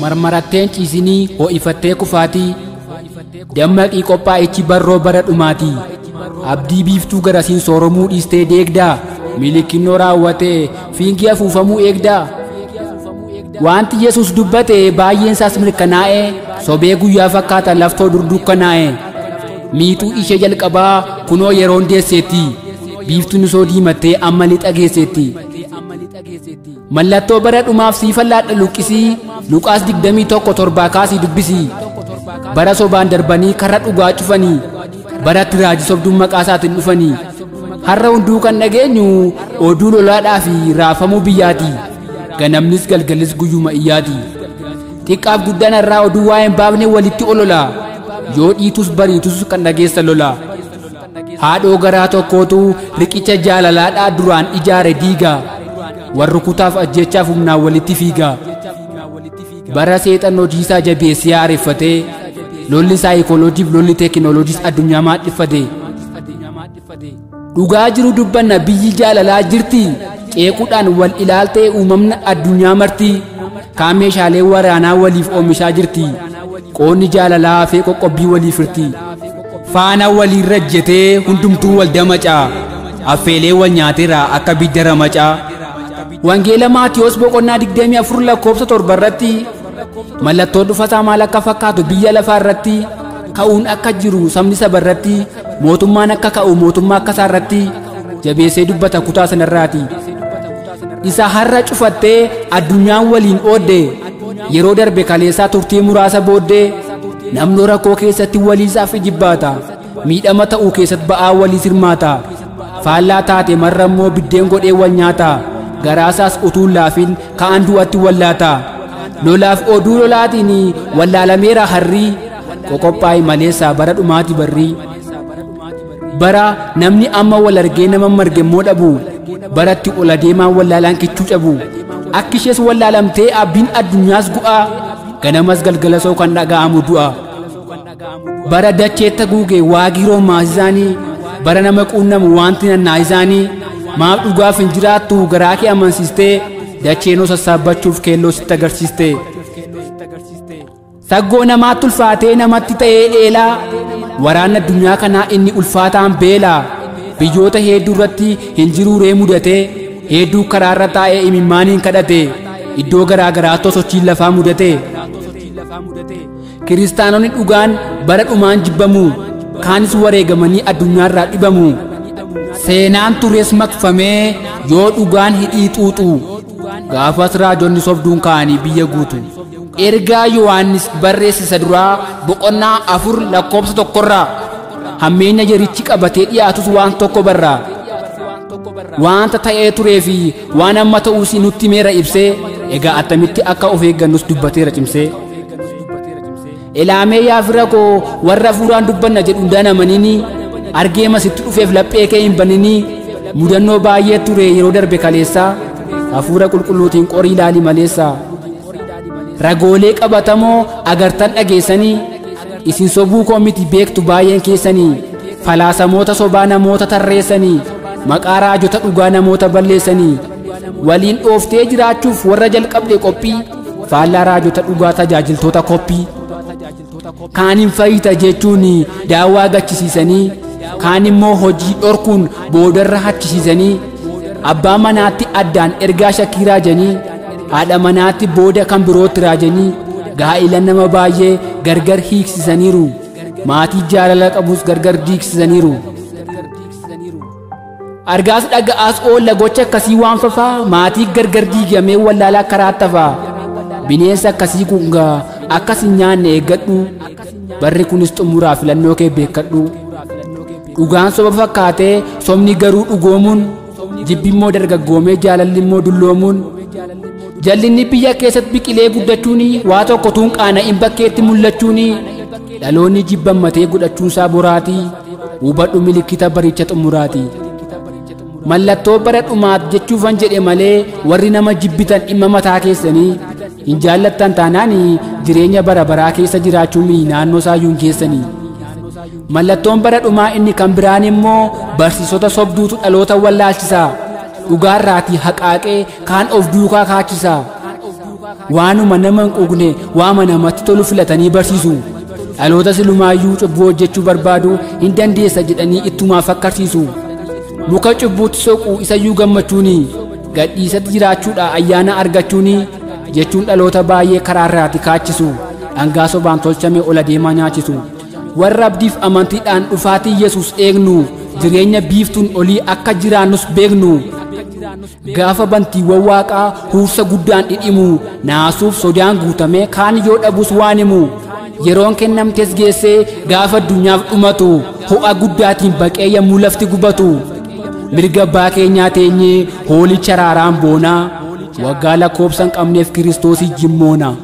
Marmaratteen ciisinii ho'ifattee kufaatii dammaqii qophaa'ichi barroo bara dhumaatii abdii biiftuu garasiin sooromuu dhiistee deegdaa milikinnoo raawwatee fiingii afuufamuu eegdaa. Wanti Yesuus dubbate baay'een isaas mirkanaa'e sobee guyyaa fakkaata laftoo durdukkanaa'e miixuu ishee jalqabaa kunoo yeroon deesseetti biiftuun isoo diimattee amma lixa geesseetti. Mallattoo bara dhumaaf siifan laadha luqqisii Luqaas 21:7 kaasii dubbisii. Bara sobaan darbanii karra dhugaa cufanii baratti raajii sobduun maqaa isaatiin dhufanii har'a hunduu kan dhageenyu oduu lolaadhaa fi raafamuu biyyaati. Ganamnis galgalis guyyuma iyyaati. Xiqqaaf guddaan irraa oduu waa'ee hin baafne walitti olola. Yoo dhiitus bariitus kan dhageessa lola. Haadhoo garaa tokkootu riqicha jaalalaadhaa duraan ijaare diiga. Warri kutaaf ajjechaaf humnaan walitti fiiga. Bara seexan hojii isaa jabeessee haareffatee lolli saayikooloojiif lolli teekinooloojiis addunyaa maadhiffate. Dhugaa jiru dubbanna biyyi jaalalaa jirti. Qeequudhaan wal ilaaltee uumamna addunyaa marti. Kaan meeshaalee waraanaa waliif oomishaa jirti. Qoonni jaalalaa hafee qoqqobbii waliif hirti. Faana waliin rajjetee hundumtuu wal damacaa. Affeelee wal nyaateera akka bidda ramacaa. Wangeela Maatiyoos boqonnaa 24 lakkoofsa 7 irratti mallattoon dhufasaa maal akka fakkaatu biyya lafaa irratti ka'uun akka jiru sabni saba irratti mootummaan akka ka'u mootummaa akka isaa irratti jabeessee dubbata kutaa sanarraati. Isa har'a cufattee addunyaan waliin oodde yeroo darbe kaleessaa turtii muraasa booddee namni rakkoo keessatti waliisaaf jibbaata miidhama ta'uu keessatti ba'aa walii sirmaata faallaa taate marra immoo biddeen godhee wal nyaata garaasaas utuu laafin ka'an du'atti wallaata lolaaf oduu lolaatiin wallaalameera harrii qoqophaa'e maleessaa bara dhumaati barrii. Bara namni amma wal argee nama marge immoo dhabu baratti ol adeemaan wallaalaan kichuu cabu akka ishees wallaalamtee abdiin addunyaas gu'aa ganamas galgala soo kan dhaga'amu du'a. Bara dacheetta guugee waagii roomaasisaanii bara nama quunnamu wanti nannaa'isaanii maaf dhugaaf hin jiraattu garaa kee amansiistee dacheenoo sassaabbachuuf keelloo sitti agarsiiste. Saggoo namaatti ulfaatee namatti ta'ee eelaa waraanni addunyaa kanaa inni ulfaataan beelaa biyyoota hedduu irratti hin jiruuree mudatee hedduu karaarra taa'ee imimmaaniin kadhate iddoo garaa garaatti sochiin lafaa mudate. Kiristaanonni dhugaan bara dhumaan jibbamu kaanis wareegamanii addunyaarraa dhibamu. Seenaan tures maqfamee yoo dhugaan hidhii xuuxu gaafas raajonni sobduun ka'anii biyya guutu. Ergaa Yohaannis barreesse duraa boqonnaa 4 lakkoofsa 1 irraa hammeenya jerichi qabatee dhiyaatus waan tokko barraa wanta ta'ee turee fi waan amma ta'uus nutti meera ibsee egaa attamitti akka of eeggannus dubbateera cimsee. Ilaamee yaa fira koo warra fuuraan dubbanna jedhu hundaan amanini argee masitti dhufeef laphee kee hin banini mudannoo baay'ee ture yeroo darbe kaleessaa hafuura qulqulluutiin qorii ilaali maleessaa. Ragoolee qabatamoo agartan dhageessanii isin sobuu koo miti beektu baay'een keessanii falaasamoota sobaa namoota tarreessanii maqaa raajota dhugaa namoota balleessanii waliin dhooftee jiraachuuf warra jalqabde qophii faallaa raajota dhugaa tajaajiltoota koppii. Kaan hin fayyita jechuun daawwaa gachisiisanii kaan immoo hojii dhorkuun boodarra hachisiisanii abbaa manaatti addaan ergaa shakkii raajanii haadha manaatti booda kan birootti raajanii gaa'ila nama baay'ee gargar hiiksisaniiru maatii jaalala qabus gargar diigsisaniiru. Argaas dhaga'aas oolla gocha akkasii waan fafaa maatii gargar diigamee wallaalaa karaa tafaa bineensa akkasii kungaa akkas hin nyaanne eeggadhu barri kunis xumuraa filannoo kee beekkadhu. Dhugaan soba fakkaatee sobni garuu dhugoomuun jibbi immoo dargaggoomee jaalalli immoo dulloomuun jallinni biyya keessatti biqilee guddachuun waa tokko tuun qaana'in bakkeetti mul'achuun dhaloonni jibbammatee godhachuunsaa boraatii hubadhu milikkita baricha xumuraati. Mallattoo bara dhumaat jechuufan jedhe malee warri nama jibbitan dhimma mataa keessanii hin jaallattan taanaan jireenya bara baraa keessa jiraachuu mii naannoo isaayyuu hin geessanii. Mallattoon bara dhumaa inni kan biraan immoo barsiisota sobduutu dhaloota wallaalchisa. Dhugaarraatii haqaaqee kaan of duukaa kaachisa. Waanuma nama hin quuqne waama namatti tolu filatanii barsiisu. Dhaloota silumaayyuu cubbuu hojjechuu barbaadu hin dandeessa jedhanii ittumaa fakkarsiisu. Muka cubbuutti soquu isayyuu gammachuuni gadhiisatti jiraachuudha ayyaana argachuuni jechuun dhaloota baay'ee karaarraati kaachisu. Dhangaa sobaan tolchame ol adeemaa nyaachisu. Warra abdiif amantiidhaan dhufaatii Yesuus eegnu jireenya biiftuun olii akka jiraannus beeknu. Gaafa bantiiwwan waaqaa huursa guddaan dhidhimu naasuuf sodaan guutamee kaan yoo dhabus waan himu. Yeroon kennamtes geessee gaafa addunyaaf dhumatu ho'a guddaatiin baqee yommuu lafti gubatu. Mirga abbaa keenyaa teenyee hoolicha raaraan boonaa waggaa lakkoobsa hin qabneef Kiristoosii jimmoona.